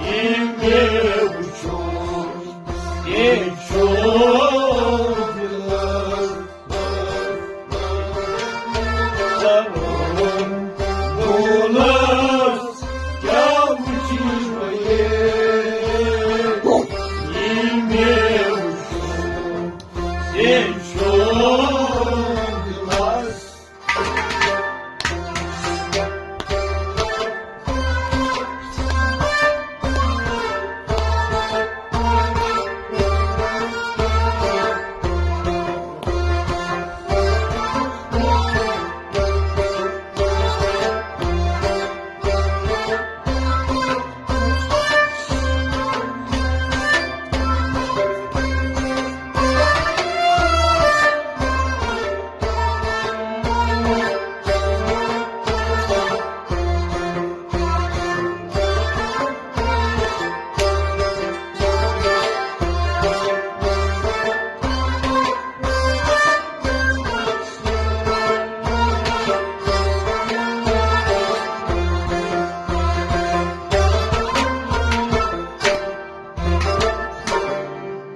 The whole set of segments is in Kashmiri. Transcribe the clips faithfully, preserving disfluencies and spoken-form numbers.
یہِ مےٚ وُچھُن، یہِ چھُ دِلس کرُن۔ بولس کیٛاہ وُچھِش بہٕ یہِ؟ یہِ مےٚ وُچھُن، یہِ چھُ دِلس۔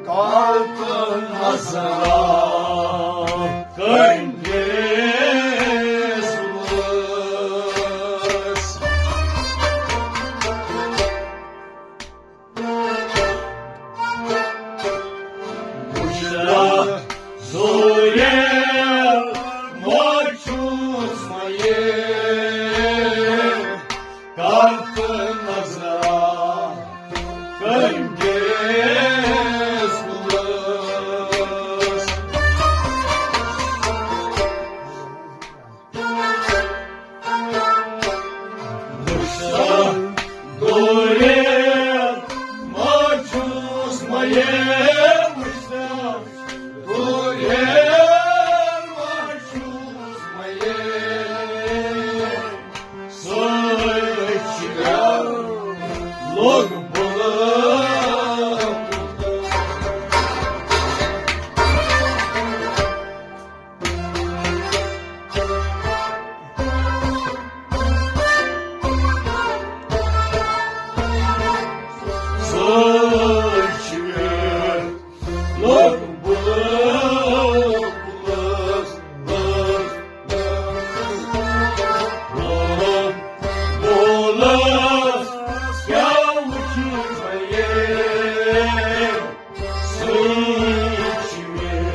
کاکن نظرا کنجس وس۔ بشرا زوریل موچوس مئے کاکن نظرا کنجس وس۔ وُچھتھ دوٗرِ ما چھُس مےٚ وُچھتھ، دوٗرِ ما چھُس مےٚ سۭتۍ چھِ مےٚ لوٚگ بُلہٕ۔ سۭتۍ چھِ مےٚ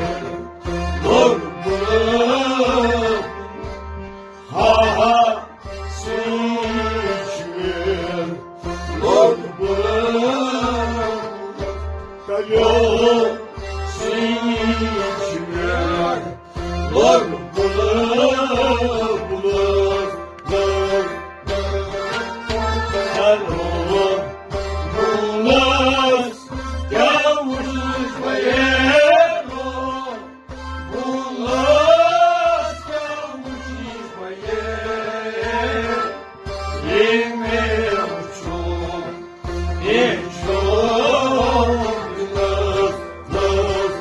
لوٚگ بُلہٕ۔ ہا ہا، سۭتۍ چھِ مےٚ لوٚگ بُلہٕ۔ کَلیو سۭتۍ چھِ مےٚ لوٚگ بُلہٕ، بُلہٕ، بُلہٕ۔ کیٛاہ وُچھُس بہٕ یے لوگ؟ بُلہٕ، کیٛاہ وُچھُس بہٕ یے؟ یہِ مےٚ وُچھُن، یہِ چھُ دِلس منٛز۔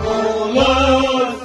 بُلہٕ،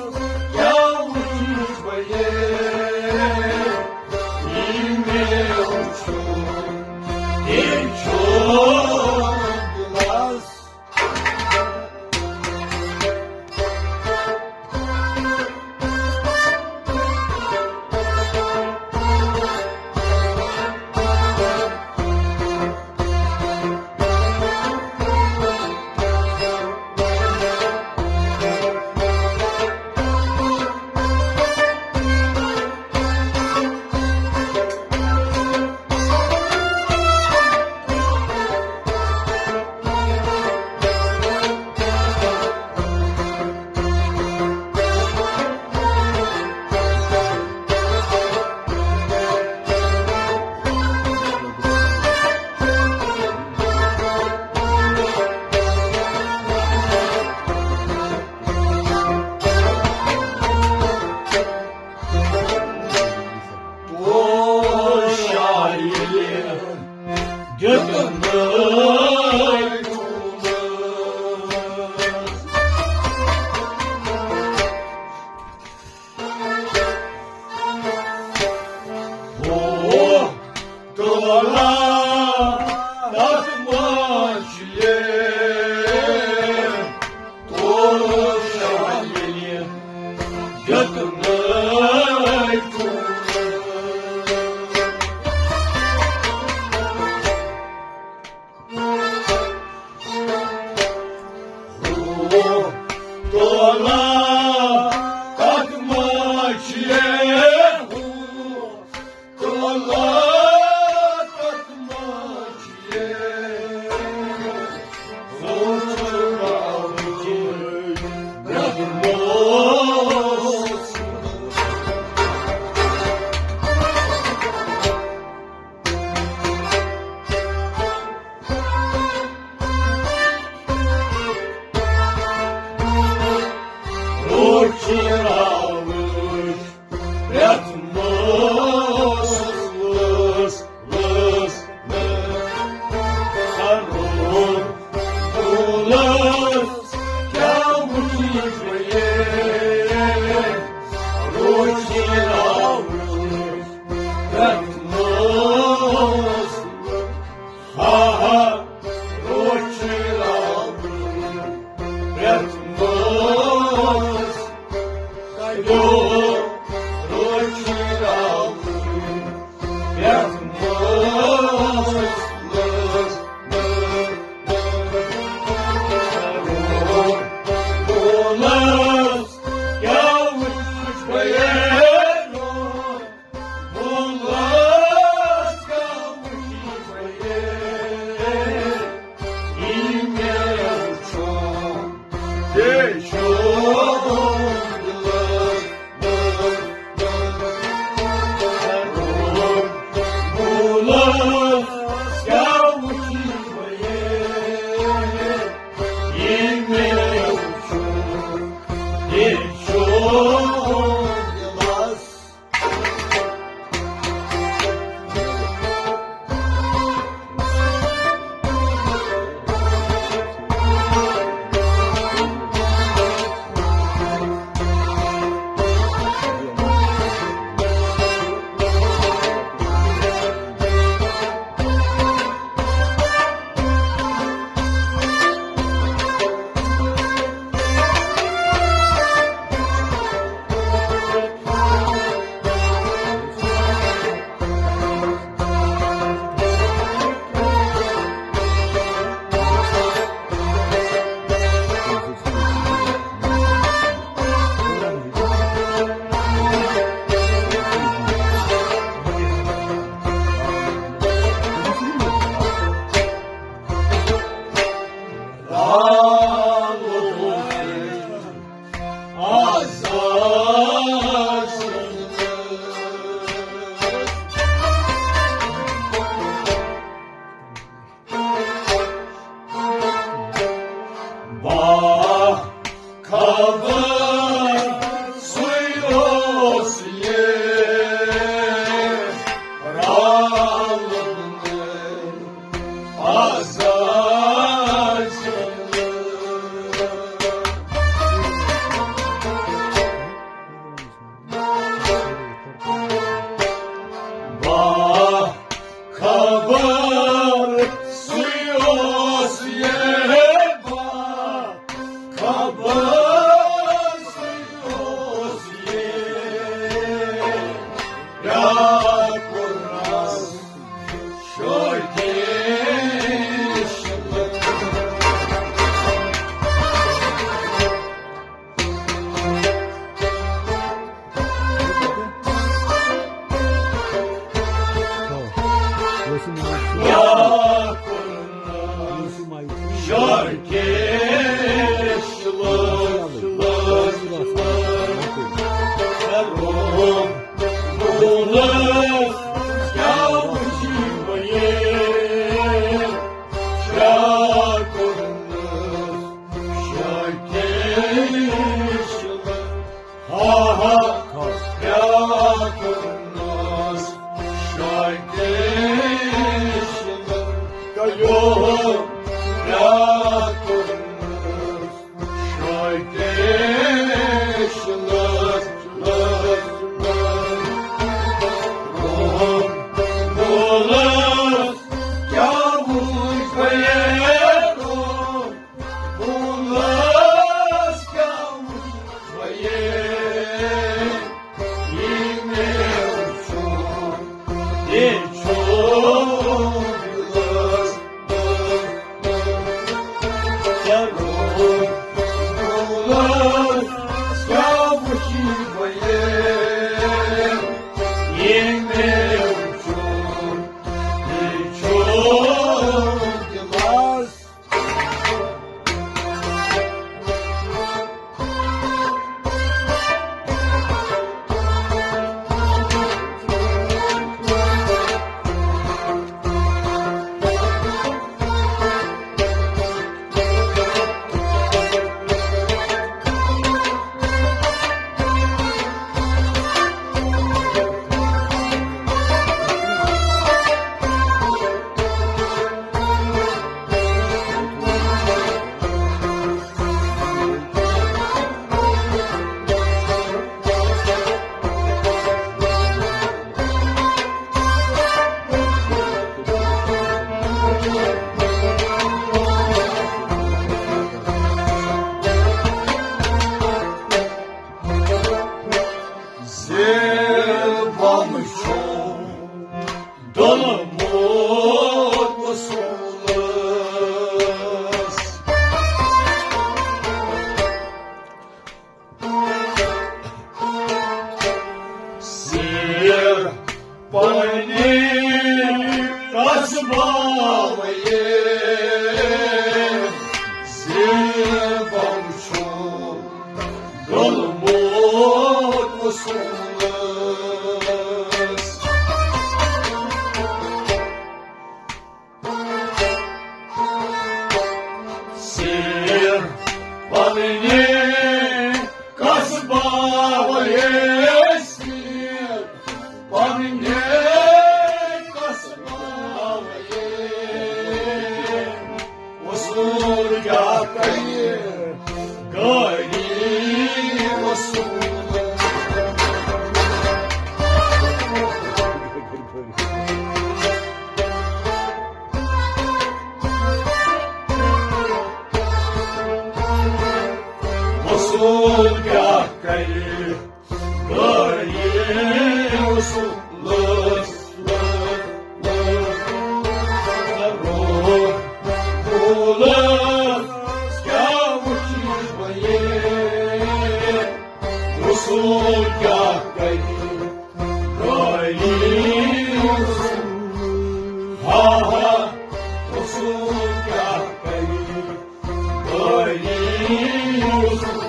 پرٛٮ۪تھ مٲژ لٲژ لٲژ سرور بُلٲژ، کیٛاہ وٕچھِ بہٕ یے؟ روشن آوُس پرٛٮ۪تھ مٲژ، ہا ہا، روشن آوُس پرٛٮ۪تھ مٲژ۔ کَڑیو روشن آوُس پرٛٮ۪تھ مٲژ، مٲژ، مٲژ۔ بُلٲژ، کیٛاہ وٕچھ بہٕ یے؟ بُلٲژ، کیٛاہ وٕچھ بہٕ یے؟ یہِ مےٚ وٕچھُن بیٚیہِ چھُ دِلَس منٛز۔ بُلٲژ، کیٛاہ وٕچھ بہٕ یے؟ یہِ مےٚ وٕچھُن بیٚیہِ چھُ دِلَس۔ باہ خبر سُے اوس یہِ رالُن۔ خبر سُے اوس یہِ، با خبر سُے اوس یہِ، بیٛاکھ کوٚرنَس شوقیش۔ بیٛاکھ کوٚرنَس شوقیش۔ لٲژ، لٲژ، لٲژ۔ بُلٲژ، کیٛاہ وٕچھی بہٕ یے؟ کیٛاہ کوٚرنَس شوقیش؟ ہا ہا، کیٛاہ کوٚرنَس شوقیش؟ کیٛاہ کوٚرنَس شوقیش؟ لٲژ، لٲژ، لٲژ۔ بُلٲژ، کیٛاہ وٕچھ بہٕ یے؟ بُلٲژ، کیٛاہ وٕچھ بہٕ یے؟ یہِ مےٚ وٕچھُن بیٚیہِ چھُ دِلَس منٛز۔ کیٛاہ روٗد؟ بُلٲژ، کیٛاہ وٕچھی بہٕ یے؟ یہِ مےٚ وٕچھُن بیٚیہِ چھُ دِلَس۔ پننہِ قصباوے زیبم چھُ ڈوٚلمُت وصوٗلس۔ سیر پننہِ قصباوے، سیر پننہِ قصباوے۔ وصوٗل کیٛاہ کرِ غٲری وصوٗل؟ وصوٗل کیٛاہ کرِ غٲری وصوٗلس؟ وصوٗلس کیٛاہ وٕچھِ بہٕ یے؟ وصوٗل کیٛاہ کرِ غٲری وصوٗل؟ ہا ہا، وصوٗل کیٛاہ کرِ غٲری وصوٗل؟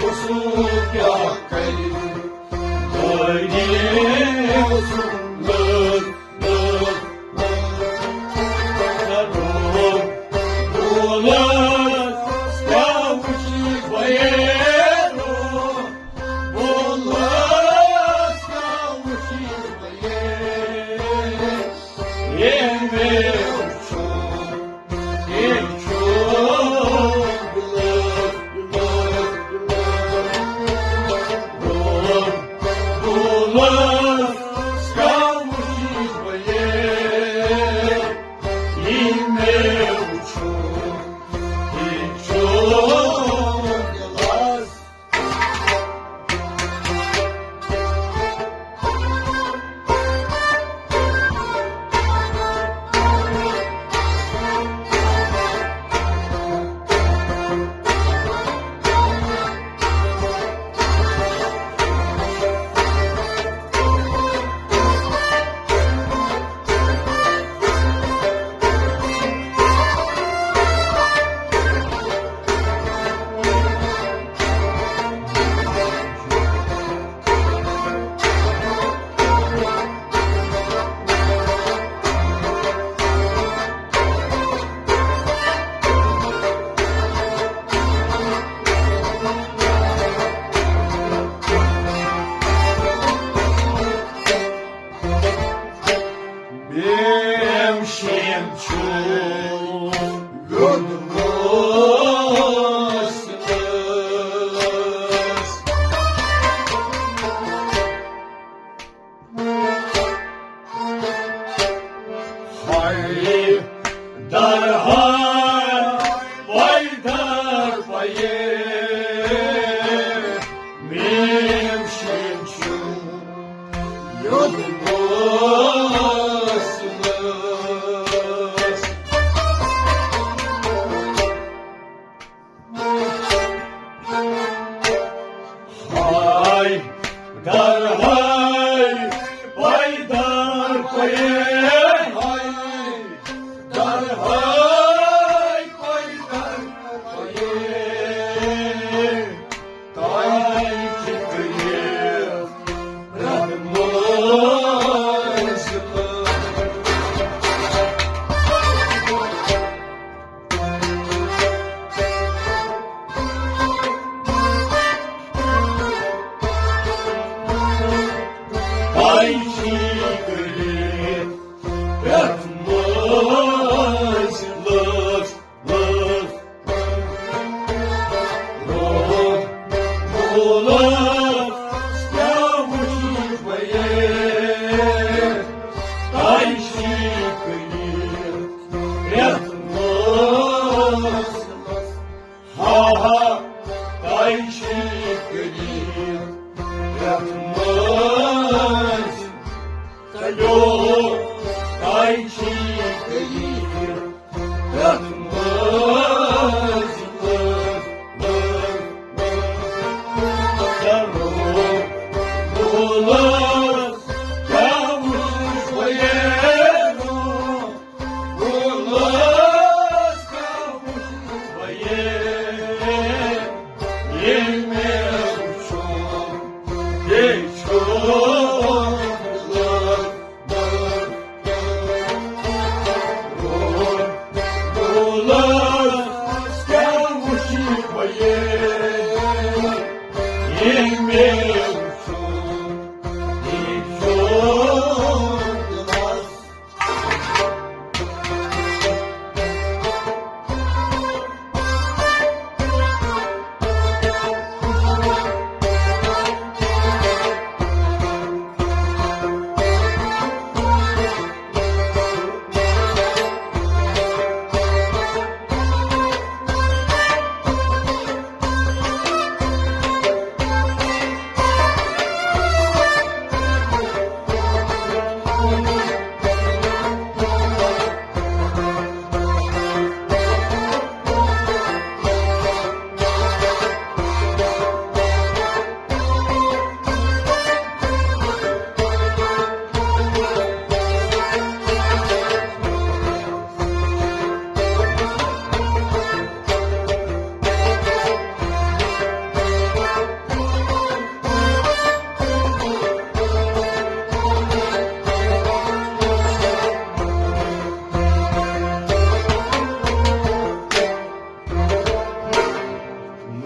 وصوٗل کیٛاہ کرِ غٲری وصوٗل؟ بیم شین چھُ یوٚد مٲسِس۔ ہاے در ہاے، پاے در پایے، میم شین چھُ یوٚد مٲسِس۔ ہاے در ہاے، پاے در پایے، ہاے در ہاے، پاے در پایے۔ تۄہہِ چھِ کٔرِتھ پرٛٮ۪تھ مٲنٛزِ منٛز۔ تۄہہِ چھِ کٔرِتھ پرٛٮ۪تھ مٲنٛزِ منٛز۔ ہا ہا، تۄہہِ چھِ کٔرِتھ پرٛٮ۪تھ مٲنٛزِ۔ تۄہہِ چھِ کٔرِتھ پرٛٮ۪تھ مٲنٛزِ۔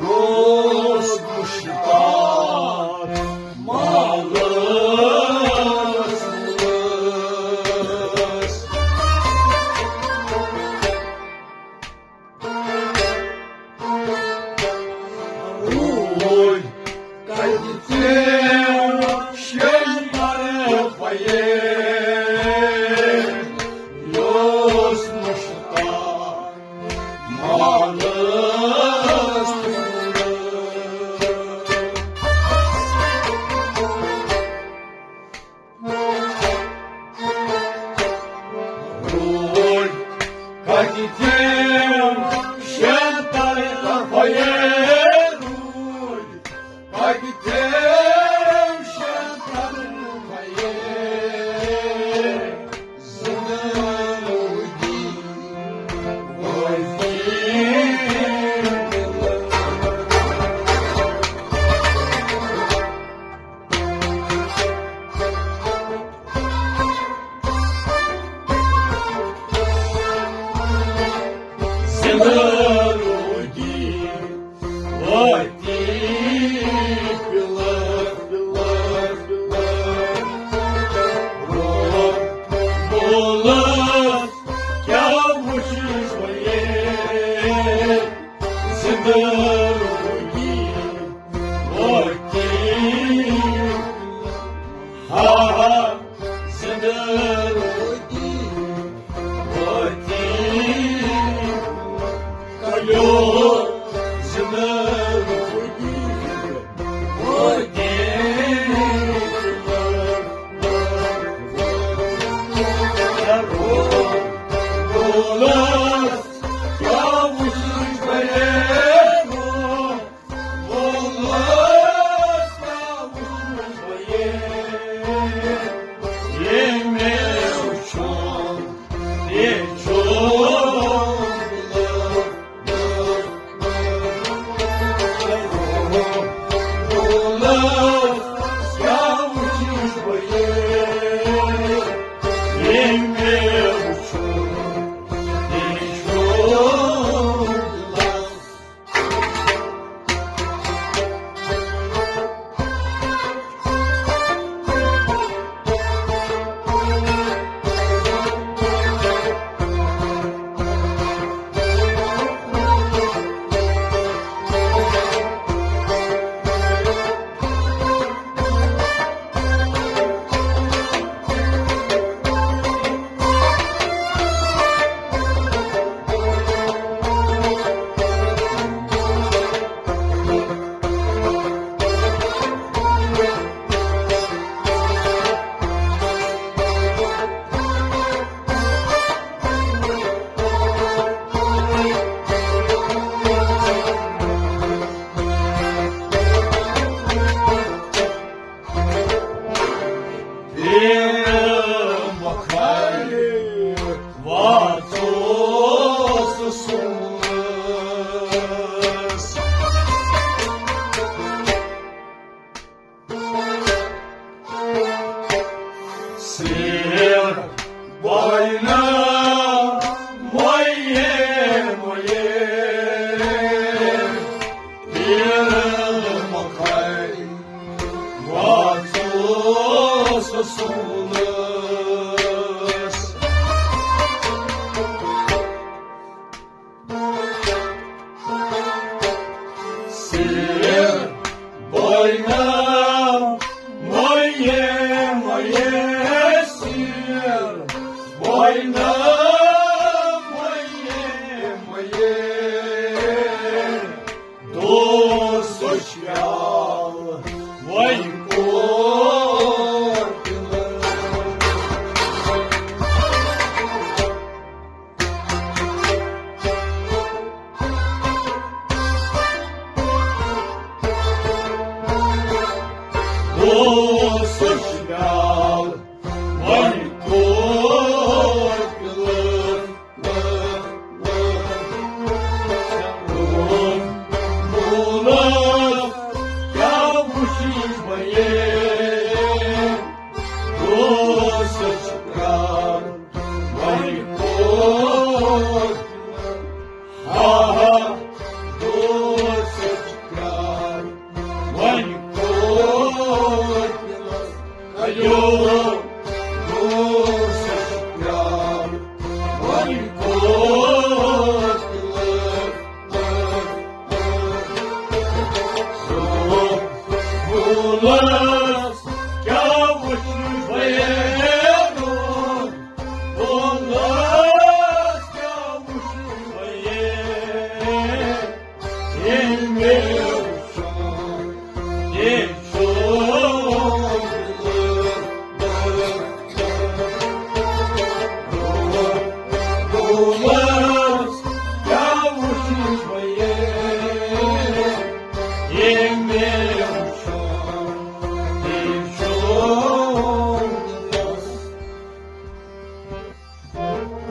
اوس مُشتاق مالس منٛز۔ روٗدۍ کتہِ تِم شیٚنۍ طرفہٕ ییٚلہِ اوس مُشتاق مالس منٛز۔ روٗدۍ کتہِ تِم شیٚنۍ طرفہٕ ییٚلہِ، روٗدۍ کتہِ تِم شیٚنۍ طرفہٕ ییٚلہِ۔ کیٛاہ وٕچھِ وۄنۍ زِندٕ روٗدی وٲتی؟ ہا ہا، زِندٕ روٗدی وٲتی۔ کَڑیو زِندٕ روٗدی۔ مۄکھَے واژوس رسوٗلس۔ سیر بوینا مویے مویے سیر بوینا مویے مویے۔ دوست شال وۄنۍ کوٚر تِلہٕ۔ دوست شال وۄنۍ کوٚر تِلہٕ۔